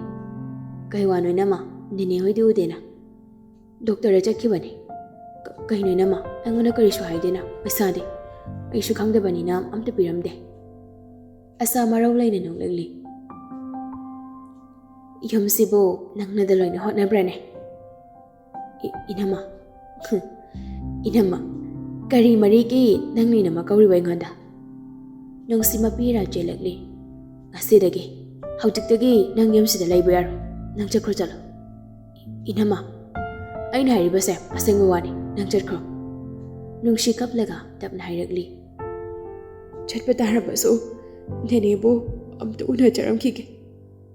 "ꯀꯩ ꯋꯥꯅꯣ ꯏꯅꯝꯃ? ꯅꯦꯅꯦ ꯍꯣꯏꯗꯤ ꯎꯗꯦꯅ?" "ꯗꯣꯛꯇꯔꯗ ꯆꯠꯈꯤꯕꯅꯤ꯫" "ꯀ-, ꯀꯩꯅꯣ ꯏꯅꯝꯃ, ꯑꯩꯉꯣꯟꯗ ꯀꯔꯤꯁꯨ ꯍꯥꯏꯗꯦꯅ? ꯄꯩꯁꯥꯗꯤ?" "ꯑꯩꯁꯨ ꯈꯪꯗꯕꯅꯤꯅ ꯑꯝꯇ ꯄꯤꯔꯝꯗꯦ꯫" ꯑꯁꯥ ꯃꯔꯧ ꯂꯩꯅ ꯅꯣꯛꯂꯛꯂꯤ꯫ "ꯌꯨꯝꯁꯤꯕꯨ ꯅꯪꯅꯗ ꯂꯣꯏꯅ ꯍꯣꯠꯅꯕ꯭ꯔꯅꯦ?" "ꯏ-, ꯏꯅꯝꯃ꯫" "ꯏꯅꯝꯃ? ꯀꯔꯤ ꯃꯔꯤꯒꯤ ꯅꯪꯅ ꯏꯅꯝꯃ ꯀꯧꯔꯤꯕ ꯑꯩꯉꯣꯟꯗ?" ꯅꯨꯡꯁꯤ ꯃꯄꯤ ꯏꯔꯥ ꯆꯦꯜꯂꯛꯂꯤ꯫ "ꯉꯁꯤꯗꯒꯤ, ꯍꯧꯖꯤꯛꯇꯒꯤ ꯅꯪ ꯌꯨꯝꯁꯤꯗ ꯂꯩꯕ ꯌꯥꯔꯣꯏ꯫ ꯅꯪ ꯆꯠꯈ꯭ꯔꯣ, ꯆꯠꯂꯣ꯫ ꯏꯅꯝꯃ, ꯑꯩꯅ ꯍꯥꯏꯔꯤꯕꯁꯦ ꯑꯁꯦꯡꯕ ꯋꯥꯅꯤ, ꯅꯪ ꯆꯠꯈ꯭ꯔꯣ꯫ ꯅꯨꯡꯁꯤ ꯀꯞꯂꯒ ꯇꯞꯅ ꯍꯥꯏꯔꯛꯂꯤ꯫ ꯆꯠꯄ ꯇꯥꯔꯕꯁꯨ ꯅꯦꯅꯦꯕꯨ ꯑꯝꯇ ꯎꯅꯖꯔꯝꯈꯤꯒꯦ꯫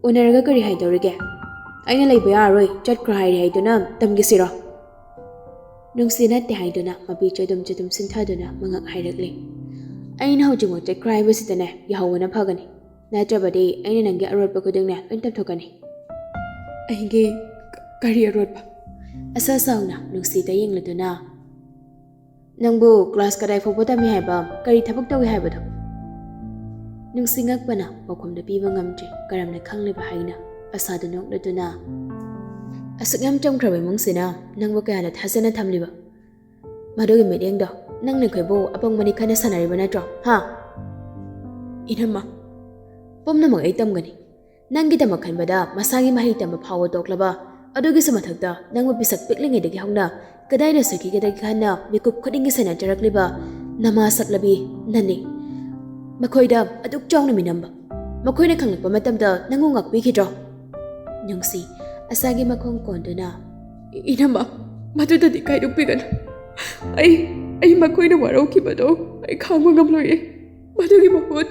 ꯎꯅꯔꯒ ꯀꯔꯤ ꯍꯥꯏꯗꯧꯔꯤꯒꯦ? ꯑꯩꯅ ꯂꯩꯕ ꯌꯥꯔꯔꯣꯏ, ꯆꯠꯈ꯭ꯔꯣ ꯍꯥꯏꯔꯦ ꯍꯥꯏꯗꯨꯅ ꯇꯝꯒꯦ ꯁꯤꯔꯣ? ꯅꯨꯡꯁꯤ ꯅꯠꯇꯦ ꯍꯥꯏꯗꯨꯅ ꯃꯄꯤ ꯆꯗꯨꯝ ꯆꯗꯨꯝ ꯁꯤꯟꯊꯗꯨꯅ ꯃꯉꯛ ꯍꯥꯏꯔꯛꯂꯤ꯫ ꯑꯩꯅ ꯍꯧꯖꯤꯛꯃꯛ ꯆꯠꯈ꯭ꯔꯣ ꯍꯥꯏꯕꯁꯤꯗꯅꯦ ꯌꯥꯍꯧꯕꯅ ꯐꯒꯅꯤ, ꯅꯠꯇ꯭ꯔꯕꯗꯤ ꯑꯩꯅ ꯅꯪꯒꯤ ꯑꯔꯣꯠꯄ ꯈꯨꯗꯤꯡꯅꯦ ꯂꯣꯏ ꯇꯝꯊꯣꯛꯀꯅꯤ꯫ ꯑꯩꯒꯤ ꯀ-, ꯀꯔꯤ ꯑꯔꯣꯠꯄ? ꯑꯁꯥ ꯁꯥꯎꯅ ꯅꯨꯡꯁꯤꯗ ꯌꯦꯡꯂꯗꯨꯅ, ꯅꯪꯕꯨ ꯀ꯭ꯂꯥꯁ ꯀꯗꯥꯏ ꯐꯥꯎꯕ ꯇꯝꯃꯤ ꯍꯥꯏꯕ, ꯀꯔꯤ ꯊꯕꯛ ꯇꯧꯏ ꯍꯥꯏꯕꯗꯣ? ꯅꯨꯡꯁꯤ ꯉꯛꯄꯅ ꯄꯥꯎꯈꯨꯝꯗ ꯄꯤꯕ ꯉꯝꯗ꯭ꯔꯦ꯫ ꯀꯔꯝꯅ ꯈꯪꯂꯤꯕ ꯍꯥꯏꯅ ꯑꯁꯥꯗ ꯅꯣꯛꯂꯗꯨꯅ, ꯑꯁꯨꯛ ꯌꯥꯝ ꯆꯝꯈ꯭ꯔꯕ ꯏꯃꯨꯡꯁꯤꯅ ꯅꯪꯕꯨ ꯀꯌꯥꯅ ꯊꯥꯖꯅ ꯊꯝꯂꯤꯕ? ꯃꯗꯨꯒꯤ ꯃꯤꯠꯌꯦꯡꯗꯣ ꯅꯪꯅ ꯑꯩꯈꯣꯏꯕꯨ ꯑꯄꯪꯕꯅꯤ ꯈꯟꯅ ꯁꯥꯟꯅꯔꯤꯕ ꯅꯠꯇ꯭ꯔꯣ? ꯍꯥ? ꯏꯅꯝꯃ, ꯄꯨꯝꯅꯃꯛ ꯑꯩ ꯇꯝꯒꯅꯤ꯫ ꯅꯪꯒꯤꯗꯃꯛ ꯈꯟꯕꯗ ꯃꯁꯥꯒꯤ ꯃꯍꯩ ꯇꯝꯕ ꯐꯥꯎꯕ ꯇꯣꯛꯂꯕ, ꯑꯗꯨꯒꯤꯁꯨ ꯃꯊꯛꯇ ꯅꯪꯕꯨ ꯄꯤꯁꯛ ꯄꯤꯛꯂꯤꯉꯩꯗꯒꯤ ꯍꯧꯅ ꯀꯗꯥꯏꯗ ꯁꯣꯏꯈꯤꯒꯗꯒꯦ ꯈꯟꯅ ꯃꯤꯀꯨꯞ ꯈꯨꯗꯤꯡꯒꯤ ꯁꯦꯟꯅꯖꯔꯛꯂꯤꯕ ꯅꯃꯥ ꯁꯛꯂꯕꯤ ꯅꯅꯤ꯫ ꯃꯈꯣꯏꯗ ꯑꯗꯨꯛ ꯆꯥꯎꯅ ꯃꯤꯅꯝꯕ, ꯃꯈꯣꯏꯅ ꯈꯪꯂꯛꯄ ꯃꯇꯝꯗ ꯅꯪꯕꯨ ꯉꯥꯛꯄꯤꯈꯤꯗ꯭ꯔꯣ? ꯅꯨꯡꯁꯤ ꯑꯁꯥꯒꯤ ꯃꯈꯣꯡ ꯀꯣꯟꯗꯨꯅ, "ꯏ-, ꯏꯅꯝꯃ, ꯃꯗꯨꯗꯗꯤ ꯀꯥꯏꯗꯣꯛꯄꯤꯒꯅꯨ꯫ ꯑꯩ, ꯑꯩ ꯃꯈꯣꯏꯅ ꯋꯥꯔꯧꯈꯤꯕꯗꯣ ꯑꯩ ꯈꯥꯡꯕ ꯉꯝꯂꯣꯏꯌꯦ꯫ ꯃꯗꯨꯒꯤ ꯃꯍꯨꯠ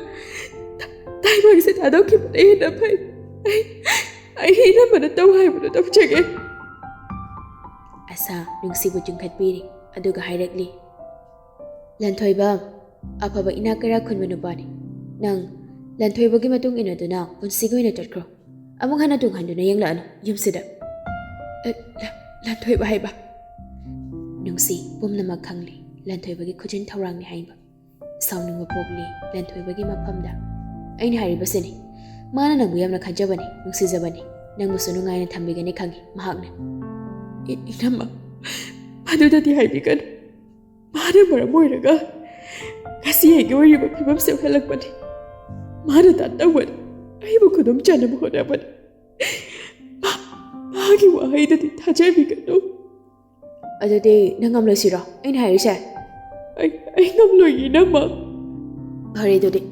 ꯊ-, ꯇꯥꯏꯕꯪꯁꯦ ꯊꯥꯗꯣꯛꯈꯤꯕꯅ ꯍꯦꯟꯅ ꯐꯩ꯫ ꯑꯩ, ꯑꯩ ꯏꯅꯝꯃꯅ ꯇꯧ ꯍꯥꯏꯕꯗꯨ ꯇꯧꯖꯒꯦ꯫" ꯑꯁꯥ ꯅꯨꯡꯁꯤꯕꯨ ꯆꯤꯡꯈꯠꯄꯤꯔꯤ, ꯑꯗꯨꯒ ꯍꯥꯏꯔꯛꯂꯤ, "ꯂꯟꯊꯣꯏꯕ, ꯑꯐꯕ ꯏꯅꯥꯛ ꯀꯩꯔꯥꯛ ꯈꯨꯟꯕ ꯅꯨꯄꯥꯅꯤ꯫ ꯅꯪ ꯂꯟꯊꯣꯏꯕꯒꯤ ꯃꯇꯨꯡ ꯏꯟꯅꯗꯨꯅ ꯄꯨꯟꯁꯤꯒꯤ ꯑꯣꯏꯅ ꯆꯠꯈ꯭ꯔꯣ꯫ ꯑꯃꯨꯛ ꯍꯟꯅ ꯇꯨꯡ ꯍꯟꯗꯨꯅ ꯌꯦꯡꯂꯛꯑꯅꯨ ꯌꯨꯝꯁꯤꯗ꯫" "ꯑ, ꯂ-, ꯂꯟꯊꯣꯏꯕ ꯍꯥꯏꯕ?" ꯅꯨꯡꯁꯤ ꯄꯨꯝꯅꯃꯛ ꯈꯪꯂꯤ, ꯂꯟꯊꯣꯏꯕꯒꯤ ꯈꯨꯖꯤꯟ ꯊꯧꯔꯥꯡꯅꯤ ꯍꯥꯏꯕ꯫ ꯁꯥꯎꯅꯤꯡꯕ ꯄꯣꯛꯂꯤ ꯂꯟꯊꯣꯏꯕꯒꯤ ꯃꯐꯝꯗ꯫ "ꯑꯩꯅ ꯍꯥꯏꯔꯤꯕꯁꯤꯅꯤ, ꯃꯥꯅ ꯅꯪꯕꯨ ꯌꯥꯝꯅ ꯈꯟꯖꯕꯅꯤ, ꯅꯨꯡꯁꯤꯖꯕꯅꯤ꯫ ꯅꯪꯕꯨꯁꯨ ꯅꯨꯡꯉꯥꯏꯅ ꯊꯝꯕꯤꯒꯅꯤ ꯈꯪꯏ ꯃꯍꯥꯛꯅ꯫" "ꯏ-, ꯏꯅꯝꯃ, ꯃꯗꯨꯗꯗꯤ ꯍꯥꯏꯕꯤꯒꯅꯨ꯫ ꯃꯥꯅ ꯃꯔꯝ ꯑꯣꯏꯔꯒ ꯉꯁꯤ ꯑꯩꯒꯤ ꯑꯣꯏꯔꯤꯕ ꯐꯤꯕꯝꯁꯦ ꯑꯣꯏꯍꯜꯂꯛꯄꯅꯤ꯫ ꯃꯥꯅ ꯇꯥꯟꯅꯕꯗ ꯑꯩꯕꯨ ꯈꯨꯗꯨꯝ ꯆꯟꯅꯕ ꯍꯣꯠꯅꯕꯅꯤ꯫ ꯃꯥ-, ꯃꯥꯒꯤ ꯋꯥꯍꯩꯗꯗꯤ ꯊꯥꯖꯕꯤꯒꯅꯨ꯫" "ꯑꯗꯨꯗꯤ ꯅꯪ ꯉꯝꯂꯣꯏꯁꯤꯔꯣ ꯑꯩꯅ ꯍꯥꯏꯔꯤꯁꯦ?" "ꯑꯩ, ꯑꯩ ꯉꯝꯂꯣꯏ, ꯏꯅꯝꯃ꯫" "ꯐꯔꯦ ꯑꯗꯨꯗꯤ꯫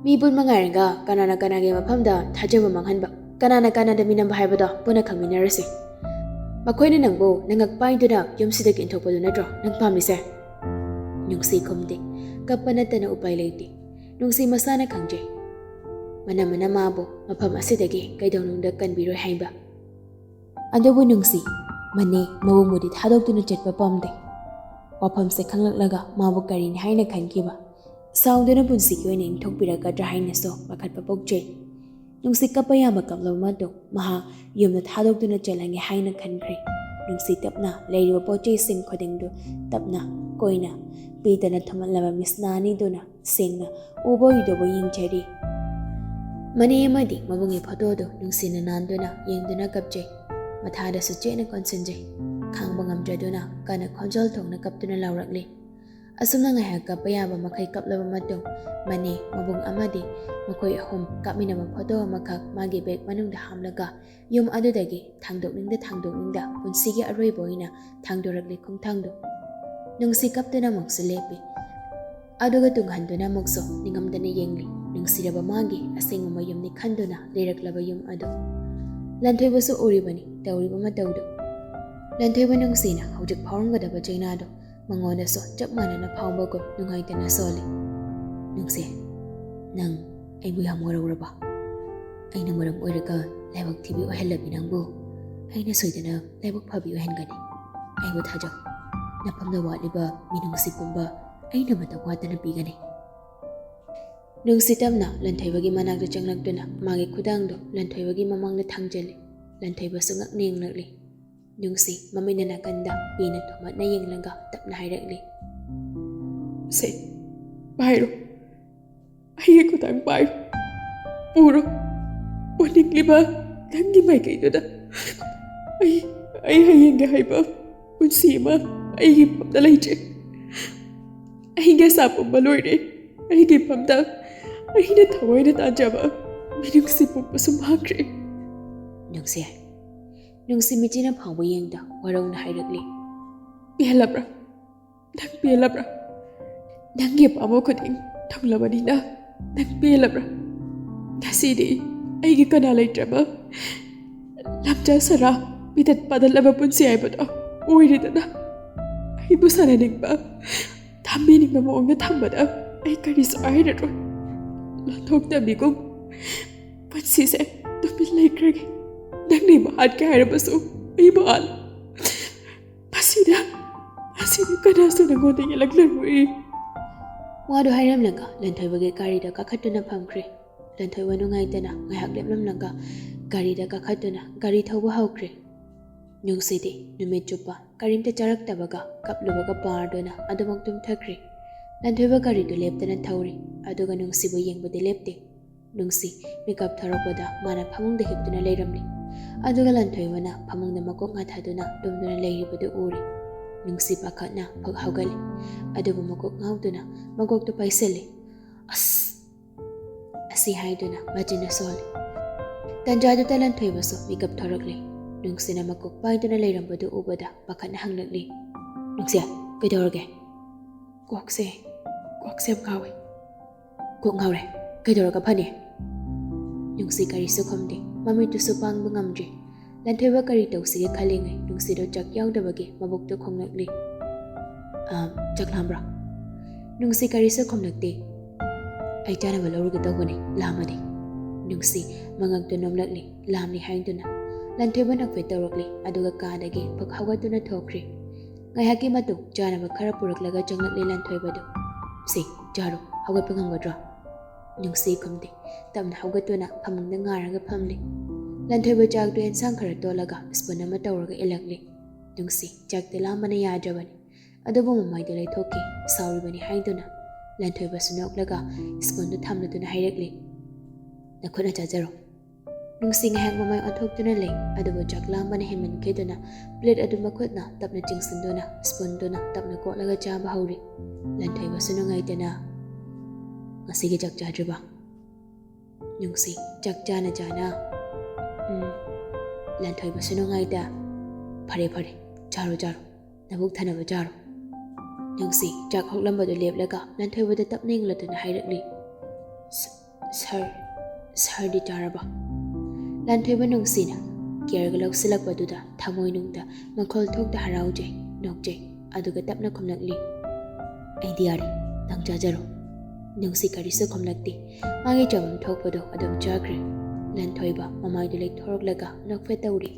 ꯃꯤ ꯄꯨꯟꯕ ꯉꯥꯏꯔꯒ ꯀꯅꯥꯅ ꯀꯅꯥꯒꯤ ꯃꯐꯝꯗ ꯊꯥꯖꯕ ꯃꯥꯡꯍꯟꯕ? ꯀꯅꯥꯅ ꯀꯥꯟꯅꯗꯃꯤꯟꯅꯕ ꯍꯥꯏꯕꯗꯣ ꯄꯨꯟꯅ ꯈꯪꯃꯤꯟꯅꯔꯁꯤ꯫ ꯃꯈꯣꯏꯅ ꯅꯪꯕꯨ ꯅꯉꯛ ꯄꯥꯏꯗꯨꯅ ꯌꯨꯝꯁꯤꯗꯒꯤ ꯏꯟꯊꯣꯛꯄꯗꯨ ꯅꯠꯇ꯭ꯔꯣ ꯅꯪ ꯄꯥꯝꯃꯤꯁꯦ? ꯅꯨꯡꯁꯤ ꯈꯨꯝꯗꯦ꯫ ꯀꯞꯄ ꯅꯠꯇꯅ ꯎꯄꯥꯏ ꯂꯩꯇꯦ꯫ ꯅꯨꯡꯁꯤ ꯃꯁꯥꯅ ꯈꯪꯖꯩ, ꯃꯅꯝꯃꯅ ꯃꯥꯕꯨ ꯃꯐꯝ ꯑꯁꯤꯗꯒꯤ ꯀꯩꯗꯧꯅꯨꯡꯗ ꯀꯟꯕꯤꯔꯣꯏ ꯍꯥꯏꯕ꯫ ꯑꯗꯨꯕꯨ ꯅꯨꯡꯁꯤ, ꯃꯅꯦ ꯃꯕꯨꯡꯕꯨꯗꯤ ꯊꯥꯗꯣꯛꯇꯨꯅ ꯆꯠꯄ ꯄꯥꯝꯗꯦ꯫ ꯋꯥꯐꯝꯁꯦ ꯈꯪꯂꯛꯂꯒ ꯃꯥꯕꯨ ꯀꯔꯤꯅꯤ ꯍꯥꯏꯅ ꯈꯟꯈꯤꯕ? ꯁꯥꯎꯗꯨꯅ ꯄꯨꯟꯁꯤꯒꯤ ꯑꯣꯏꯅ ꯏꯟꯊꯣꯛꯄꯤꯔꯛꯀꯗ꯭ꯔꯥ ꯍꯥꯏꯅꯁꯨ ꯄꯥꯈꯠꯄ ꯄꯣꯛꯆꯩ꯫ ꯅꯨꯡꯁꯤ ꯀꯞꯄ ꯌꯥꯕ ꯀꯞꯂꯕ ꯃꯇꯨꯡ ꯃꯍꯥꯛ ꯌꯨꯝꯗ ꯊꯥꯗꯣꯛꯇꯨꯅ ꯆꯠꯂꯒꯦ ꯍꯥꯏꯅ ꯈꯟꯈ꯭ꯔꯦ꯫ ꯅꯨꯡꯁꯤ ꯇꯞꯅ ꯂꯩꯔꯤꯕ ꯄꯣꯠ ꯆꯩꯁꯤꯡ ꯈꯨꯗꯤꯡꯗꯨ ꯇꯞꯅ ꯀꯣꯏꯅ ꯄꯤꯗꯅ ꯊꯨꯝꯍꯜꯂꯕ ꯃꯤꯁꯅꯥ ꯑꯅꯤꯗꯨꯅ ꯁꯦꯡꯅ ꯎꯕ ꯎꯗꯕ ꯌꯦꯡꯖꯔꯤ꯫ ꯃꯅꯦ ꯑꯃꯗꯤ ꯃꯕꯨꯡꯒꯤ ꯐꯣꯇꯣꯗꯨ ꯅꯨꯡꯁꯤꯅ ꯅꯥꯟꯗꯨꯅ ꯌꯦꯡꯗꯨꯅ ꯀꯞꯆꯩ꯫ ꯃꯊꯥꯗꯁꯨ ꯆꯦꯠꯅ ꯀꯣꯟꯁꯤꯟꯖꯩ꯫ ꯈꯥꯡꯕ ꯉꯝꯗ꯭ꯔꯗꯨꯅ ꯀꯟꯅ ꯈꯣꯟꯖꯦꯜ ꯊꯣꯛꯅ ꯀꯞꯇꯨꯅ ꯂꯥꯎꯔꯛꯂꯤ꯫ ꯑꯁꯨꯝꯅ ꯉꯥꯏꯍꯥꯛ ꯀꯞꯄ ꯌꯥꯕ ꯃꯈꯩ ꯀꯞꯂꯕ ꯃꯇꯨꯡ ꯃꯅꯦ, ꯃꯕꯨꯡ ꯑꯃꯗꯤ ꯃꯈꯣꯏ ꯑꯍꯨꯝ ꯀꯥꯞꯃꯤꯟꯅꯕ ꯐꯣꯇꯣ ꯑꯃꯈꯛ ꯃꯥꯒꯤ ꯕꯦꯒ ꯃꯅꯨꯡꯗ ꯍꯥꯞꯂꯒ ꯌꯨꯝ ꯑꯗꯨꯗꯒꯤ ꯊꯥꯡꯗꯣꯛꯅꯤꯡꯗ ꯊꯥꯡꯗꯣꯛꯅꯤꯡꯗ ꯄꯨꯟꯁꯤꯒꯤ ꯑꯔꯣꯏꯕ ꯑꯣꯏꯅ ꯊꯥꯡꯗꯣꯔꯛꯂꯤ ꯈꯣꯡꯊꯥꯡꯗꯣ꯫ ꯅꯨꯡꯁꯤ ꯀꯞꯇꯨꯅ ꯑꯃꯨꯛꯁꯨ ꯂꯦꯞꯄꯤ꯫ ꯑꯗꯨꯒ ꯇꯨꯡꯍꯟꯗꯨꯅ ꯑꯃꯨꯛꯁꯨ ꯅꯤꯡꯉꯝꯗꯅ ꯌꯦꯡꯂꯤ꯫ ꯅꯨꯡꯁꯤꯔꯕ ꯃꯥꯒꯤ ꯑꯁꯦꯡꯕ ꯃꯌꯨꯝꯅꯤ ꯈꯟꯗꯨꯅ ꯂꯩꯔꯛꯂꯕ ꯌꯨꯝ ꯑꯗꯨ꯫ ꯂꯟꯊꯣꯏꯕꯁꯨ ꯎꯔꯤꯕꯅꯤ ꯇꯧꯔꯤꯕ ꯃꯇꯧꯗꯨ꯫ ꯂꯟꯊꯣꯏꯕ ꯅꯨꯡꯁꯤꯅ ꯍꯧꯖꯤꯛ ꯐꯥꯎꯔꯝꯒꯗꯕ ꯆꯩꯅꯥꯗꯨ ꯃꯉꯣꯟꯗꯁꯨ ꯆꯞ ꯃꯥꯟꯅꯅ ꯐꯥꯎꯕꯒꯨꯝ ꯅꯨꯡꯉꯥꯏꯇꯅ ꯁꯣꯜꯂꯤ꯫ ꯅꯨꯡꯁꯤ, ꯅꯪ ꯑꯩꯕꯨ ꯌꯥꯝ ꯋꯥꯔꯧꯔꯕ? ꯑꯩꯅ ꯃꯔꯝ ꯑꯣꯏꯔꯒ ꯂꯥꯏꯕꯛ ꯊꯤꯕꯤ ꯑꯣꯏꯍꯜꯂꯕꯤ ꯅꯪꯕꯨ ꯑꯩꯅ ꯁꯣꯏꯗꯅ ꯂꯥꯏꯕꯛ ꯐꯕꯤ ꯑꯣꯏꯍꯟꯒꯅꯤ꯫ ꯑꯩꯕꯨ ꯊꯥꯖꯧ꯫ ꯅꯐꯝꯗ ꯋꯥꯠꯂꯤꯕ ꯃꯤꯅꯨꯡꯁꯤ ꯄꯨꯝꯕ ꯑꯩꯅ ꯃꯇꯧ ꯋꯥꯠꯇꯅ ꯄꯤꯒꯅꯤ꯫ ꯅꯨꯡꯁꯤ ꯇꯞꯅ ꯂꯟꯊꯣꯏꯕꯒꯤ ꯃꯅꯥꯛꯇ ꯆꯪꯂꯛꯇꯨꯅ ꯃꯥꯒꯤ ꯈꯨꯗꯥꯡꯗꯨ ꯂꯟꯊꯣꯏꯕꯒꯤ ꯃꯃꯥꯡꯗ ꯊꯥꯡꯖꯜꯂꯤ꯫ ꯂꯟꯊꯣꯏꯕꯁꯨ ꯉꯛꯅ ꯌꯦꯡꯂꯛꯂꯤ꯫ ꯅꯨꯡꯁꯤ ꯃꯃꯤꯠꯅ ꯅꯥꯀꯟꯗ ꯄꯤꯅ ꯊꯣꯝꯃꯠꯅ ꯌꯦꯡꯂꯒ ꯇꯞꯅ ꯍꯥꯏꯔꯛꯂꯤ, "ꯁꯦ, ꯄꯥꯏꯔꯣ꯫ ꯑꯩꯒꯤ ꯈꯨꯗꯥꯡ ꯄꯥꯏꯔꯣ꯫ ꯄꯨꯔꯣ꯫ ꯄꯨꯅꯤꯡꯂꯤꯕ ꯅꯪꯒꯤ ꯃꯥꯏꯀꯩꯗꯨꯗ꯫ ꯑꯩ, ꯑꯩ ꯍꯌꯦꯡꯒꯤ ꯍꯥꯏꯕ ꯄꯨꯟꯁꯤ ꯑꯃ ꯑꯩꯒꯤ ꯐꯝꯗ ꯂꯩꯇ꯭ꯔꯦ꯫ ꯑꯩꯒꯤ ꯑꯁꯥ ꯄꯨꯝꯕ ꯂꯣꯏꯔꯦ꯫ ꯑꯩꯒꯤ ꯐꯝꯗ ꯑꯩꯅ ꯊꯋꯥꯏꯅ ꯇꯥꯟꯖꯕ ꯃꯤꯅꯨꯡꯁꯤ ꯄꯨꯝꯕꯁꯨ ꯃꯥꯡꯈ꯭ꯔꯦ꯫" ꯅꯨꯡꯁꯤ, ꯅꯨꯡꯁꯤ ꯃꯤꯠꯆꯤꯅ ꯐꯥꯎꯕ ꯌꯦꯡꯗ ꯋꯥꯔꯧꯅ ꯍꯥꯏꯔꯛꯂꯤ, "ꯄꯦꯜꯂꯕ꯭ꯔꯥ? ꯅꯪ ꯄꯦꯜꯂꯕ꯭ꯔꯥ? ꯅꯪꯒꯤ ꯑꯄꯥꯝꯕ ꯈꯨꯗꯤꯡ ꯊꯨꯡꯂꯕꯅꯤꯅ ꯅꯪ ꯄꯦꯜꯂꯕ꯭ꯔꯥ? ꯉꯁꯤꯗꯤ ꯑꯩꯒꯤ ꯀꯅꯥ ꯂꯩꯇ꯭ꯔꯕ? ꯂꯝꯆꯠ ꯁꯔꯥ, ꯃꯤꯇꯠ ꯄꯥꯗꯠꯂꯕ ꯄꯨꯟꯁꯤ ꯍꯥꯏꯕꯗꯣ ꯑꯣꯏꯔꯦꯗꯅ꯫ ꯑꯩꯕꯨ ꯁꯥꯟꯅꯅꯤꯡꯕ, ꯊꯝꯕꯤꯅꯤꯡꯕ ꯃꯑꯣꯡꯗ ꯊꯝꯕꯗ ꯑꯩ ꯀꯔꯤꯁꯨ ꯍꯥꯏꯔꯔꯣꯏ꯫ ꯂꯣꯟꯊꯣꯛꯇꯕꯤꯒꯨꯝ ꯄꯨꯟꯁꯤꯁꯦ ꯇꯨꯃꯤꯟ ꯂꯩꯈ꯭ꯔꯒꯦ꯫ ꯅꯪꯅ ꯑꯩꯕꯨ ꯍꯥꯠꯀꯦ ꯍꯥꯏꯔꯕꯁꯨ ꯑꯩꯕꯨ ꯍꯥꯠꯂꯨ꯫ ꯃꯁꯤꯗ, ꯃꯁꯤꯗ ꯀꯅꯥꯁꯨ ꯅꯉꯣꯟꯗ ꯌꯦꯜꯂꯛꯂꯔꯣꯏ꯫ ꯋꯥꯗꯨ ꯍꯥꯏꯔꯝꯂꯒ ꯂꯟꯊꯣꯏꯕꯒꯤ ꯒꯥꯔꯤꯗ ꯀꯥꯈꯠꯇꯨꯅ ꯐꯝꯈ꯭ꯔꯦ꯫ ꯂꯟꯊꯣꯏꯕ ꯅꯨꯡꯉꯥꯏꯇꯅ ꯉꯥꯏꯍꯥꯛ ꯂꯦꯞꯂꯝꯂꯒ ꯒꯥꯔꯤꯗ ꯀꯥꯈꯠꯇꯨꯅ ꯒꯥꯔꯤ ꯊꯧꯕ ꯍꯧꯈ꯭ꯔꯦ꯫ ꯅꯨꯡꯁꯤꯗꯤ ꯅꯨꯃꯤꯠ ꯆꯨꯞꯄ ꯀꯔꯤꯝꯇ ꯆꯥꯔꯛꯇꯕꯒ ꯀꯞꯂꯨꯕꯒ ꯄꯥꯔꯗꯨꯅ ꯑꯗꯨꯃꯛ ꯇꯨꯝꯊꯈ꯭ꯔꯦ꯫ ꯂꯟꯊꯣꯏꯕ ꯒꯥꯔꯤꯗꯨ ꯂꯦꯞꯇꯅ ꯊꯧꯔꯤ, ꯑꯗꯨꯒ ꯅꯨꯡꯁꯤꯕꯨ ꯌꯦꯡꯕꯗꯤ ꯂꯦꯞꯇꯦ꯫ ꯅꯨꯡꯁꯤ ꯃꯤꯀꯞ ꯊꯣꯔꯛꯄꯗ ꯃꯥꯅ ꯐꯃꯨꯡꯗ ꯍꯤꯞꯇꯨꯅ ꯂꯩꯔꯝꯂꯤ꯫ ꯑꯗꯨꯒ ꯂꯟꯊꯣꯏꯕꯅ ꯐꯃꯨꯡꯗ ꯃꯀꯣꯛ ꯉꯥꯊꯗꯨꯅ ꯇꯨꯝꯗꯨꯅ ꯂꯩꯔꯤꯕꯗꯨ ꯎꯔꯦ꯫ ꯅꯨꯡꯁꯤ ꯄꯥꯈꯠꯅ ꯐꯛ ꯍꯧꯒꯠꯂꯤ꯫ ꯑꯗꯨꯕꯨ ꯃꯀꯣꯛ ꯉꯥꯎꯗꯨꯅ ꯃꯀꯣꯛꯇꯨ ꯄꯥꯏꯁꯤꯜꯂꯤ꯫ "ꯑꯁ!" ꯑꯁꯤ ꯍꯥꯏꯗꯨꯅ ꯃꯆꯤꯟꯅ ꯁꯣꯜꯂꯤ꯫ ꯇꯟꯖꯥꯗꯨꯗ ꯂꯟꯊꯣꯏꯕꯁꯨ ꯃꯤꯀꯞ ꯊꯣꯔꯛꯂꯤ꯫ ꯅꯨꯡꯁꯤꯅ ꯃꯀꯣꯛ ꯄꯥꯏꯗꯨꯅ ꯂꯩꯔꯝꯕꯗꯨ ꯎꯕꯗ ꯄꯥꯈꯠꯅ ꯍꯪꯂꯛꯂꯤ, "ꯅꯨꯡꯁꯤ, ꯀꯩꯗꯧꯔꯒꯦ?" "ꯀꯣꯛꯁꯦ, ꯀꯣꯛꯁꯦ ꯌꯥꯝ ꯉꯥꯎꯋꯦ꯫" "ꯀꯣꯛ ꯉꯥꯎꯔꯦ? ꯀꯩꯗꯧꯔꯒ ꯐꯅꯤ?" ꯅꯨꯡꯁꯤ ꯀꯔꯤꯁꯨ ꯈꯨꯝꯗꯦ꯫ ꯃꯃꯤꯠꯇꯨꯁꯨ ꯄꯥꯡꯕ ꯉꯝꯗ꯭ꯔꯤ꯫ ꯂꯟꯊꯣꯏꯕ ꯀꯔꯤ ꯇꯧꯁꯤꯒꯦ ꯈꯜꯂꯤꯉꯩ ꯅꯨꯡꯁꯤꯗꯣ ꯆꯥꯛ ꯌꯥꯎꯗꯕꯒꯤ ꯃꯕꯨꯛꯇꯨ ꯈꯣꯡꯂꯛꯂꯤ꯫ "ꯑ, ꯆꯥꯛ ꯂꯥꯝꯕ꯭ꯔꯥ?" ꯅꯨꯡꯁꯤ ꯀꯔꯤꯁꯨ ꯈꯨꯝꯂꯛꯇꯦ꯫ "ꯑꯩ ꯆꯥꯅꯕ ꯂꯧꯔꯨꯒꯦ ꯇꯧꯕꯅꯤ, ꯂꯥꯝꯃꯗꯤ꯫" ꯅꯨꯡꯁꯤ ꯃꯉꯛꯇꯨ ꯅꯣꯝꯂꯛꯂꯤ, ꯂꯥꯝꯂꯤ ꯍꯥꯏꯗꯨꯅ꯫ ꯂꯟꯊꯣꯏꯕ ꯅꯣꯛꯐꯦꯠ ꯇꯧꯔꯛꯂꯤ, ꯑꯗꯨꯒ ꯀꯥꯗꯒꯤ ꯐꯛ ꯍꯧꯒꯠꯇꯨꯅ ꯊꯣꯛꯈ꯭ꯔꯦ꯫ ꯉꯥꯏꯍꯥꯛꯀꯤ ꯃꯇꯨꯡ ꯆꯥꯅꯕ ꯈꯔ ꯄꯨꯔꯛꯂꯒ ꯆꯪꯂꯛꯂꯤ ꯂꯟꯊꯣꯏꯕꯗꯨ꯫ "ꯁꯤ, ꯆꯥꯔꯣ, ꯍꯧꯒꯠꯄ ꯉꯝꯒꯗ꯭ꯔꯣ?" ꯅꯨꯡꯁꯤ ꯈꯨꯝꯗꯦ꯫ ꯇꯞꯅ ꯍꯧꯒꯠꯇꯨꯅ ꯐꯃꯨꯡꯗ ꯉꯥꯔꯒ ꯐꯝꯂꯤ꯫ ꯂꯟꯊꯣꯏꯕ ꯆꯥꯛꯇꯨ ꯑꯦꯟꯁꯥꯡ ꯈꯔ ꯇꯣꯠꯂꯒ ꯁ꯭ꯄꯨꯟ ꯑꯃ ꯇꯧꯔꯒ ꯏꯜꯂꯛꯂꯤ꯫ ꯅꯨꯡꯁꯤ ꯆꯥꯛꯇ ꯂꯥꯝꯕꯅ ꯌꯥꯗ꯭ꯔꯕꯅꯤ꯫ ꯑꯗꯨꯕꯨ ꯃꯃꯥꯏꯗꯨ ꯂꯩꯊꯣꯛꯈꯤ, ꯁꯥꯎꯔꯤꯕꯅꯤ ꯍꯥꯏꯗꯨꯅ꯫ ꯂꯟꯊꯣꯏꯕꯁꯨ ꯅꯣꯛꯂꯒ ꯁ꯭ꯄꯨꯟꯗꯨ ꯊꯝꯂꯗꯨꯅ ꯍꯥꯏꯔꯛꯂꯤ, "ꯅꯈꯨꯠꯅ ꯆꯥꯖꯔꯣ꯫" ꯅꯨꯡꯁꯤ ꯉꯥꯏꯍꯥꯛ ꯃꯃꯥꯏ ꯑꯣꯟꯊꯣꯛꯇꯨꯅ ꯂꯩ, ꯑꯗꯨꯕꯨ ꯆꯥꯛ ꯂꯥꯝꯕꯅ ꯍꯦꯟꯃꯟꯈꯤꯗꯨꯅ ꯄ꯭ꯂꯦꯠ ꯑꯗꯨ ꯃꯈꯨꯠꯅ ꯇꯞꯅ ꯆꯤꯡꯁꯤꯟꯗꯨꯅ ꯁ꯭ꯄꯨꯟꯗꯨꯅ ꯇꯞꯅ ꯀꯣꯠꯂꯒ ꯆꯥꯕ ꯍꯧꯔꯤ꯫ ꯂꯟꯊꯣꯏꯕꯁꯨ ꯅꯨꯡꯉꯥꯏꯇꯅ, "ꯉꯁꯤꯒꯤ ꯆꯥꯛ ꯆꯥꯗ꯭ꯔꯤꯕ?" ꯅꯨꯡꯁꯤ ꯆꯥꯛ ꯆꯥꯅ ꯆꯥꯅ, "ꯎꯝ꯫" ꯂꯟꯊꯣꯏꯕꯁꯨ ꯅꯨꯡꯉꯥꯏꯇ, "ꯐꯔꯦ ꯐꯔꯦ, ꯆꯥꯔꯣ ꯆꯥꯔꯣ, ꯅꯕꯨꯛ ꯊꯟꯅꯕ ꯆꯥꯔꯣ꯫" ꯅꯨꯡꯁꯤ ꯆꯥꯛ ꯍꯣꯛꯂꯝꯕꯗꯨ ꯂꯦꯞꯂꯒ ꯂꯟꯊꯣꯏꯕꯗ ꯇꯞꯅ ꯌꯦꯡꯂꯗꯨꯅ ꯍꯥꯏꯔꯛꯂꯤ, "ꯁ-, ꯁꯥꯔ, "ꯁꯥꯔꯗꯤ ꯆꯥꯔꯕ?" ꯂꯥꯟꯊꯣꯏꯕ ꯅꯨꯡꯁꯤꯅ ꯀꯦꯌꯔꯒ ꯂꯧꯁꯤꯜꯂꯛꯄꯗꯨꯗ ꯊꯃꯣꯏꯅꯨꯡꯗ ꯃꯈꯣꯜ ꯊꯣꯛꯇ ꯍꯔꯥꯎꯖꯩ, ꯅꯣꯛꯆꯩ꯫ ꯑꯗꯨꯒ ꯇꯞꯅ ꯈꯨꯝꯂꯛꯂꯤ, "ꯑꯩꯗꯤ ꯌꯥꯔꯦ, ꯅꯪ ꯆꯥꯖꯔꯣ"꯫ ꯅꯨꯡꯁꯤ ꯀꯔꯤꯁꯨ ꯈꯨꯝꯂꯛꯇꯦ꯫ ꯃꯥꯒꯤ ꯆꯥꯐꯝ ꯊꯣꯛꯄꯗꯣ ꯑꯗꯨꯝ ꯆꯥꯈ꯭ꯔꯦ꯫ ꯂꯥꯟꯊꯣꯏꯕ ꯃꯃꯥꯏꯗꯨ ꯂꯩꯊꯣꯔꯛꯂꯒ ꯅꯣꯛꯐꯦꯠ ꯇꯧꯔꯤ꯫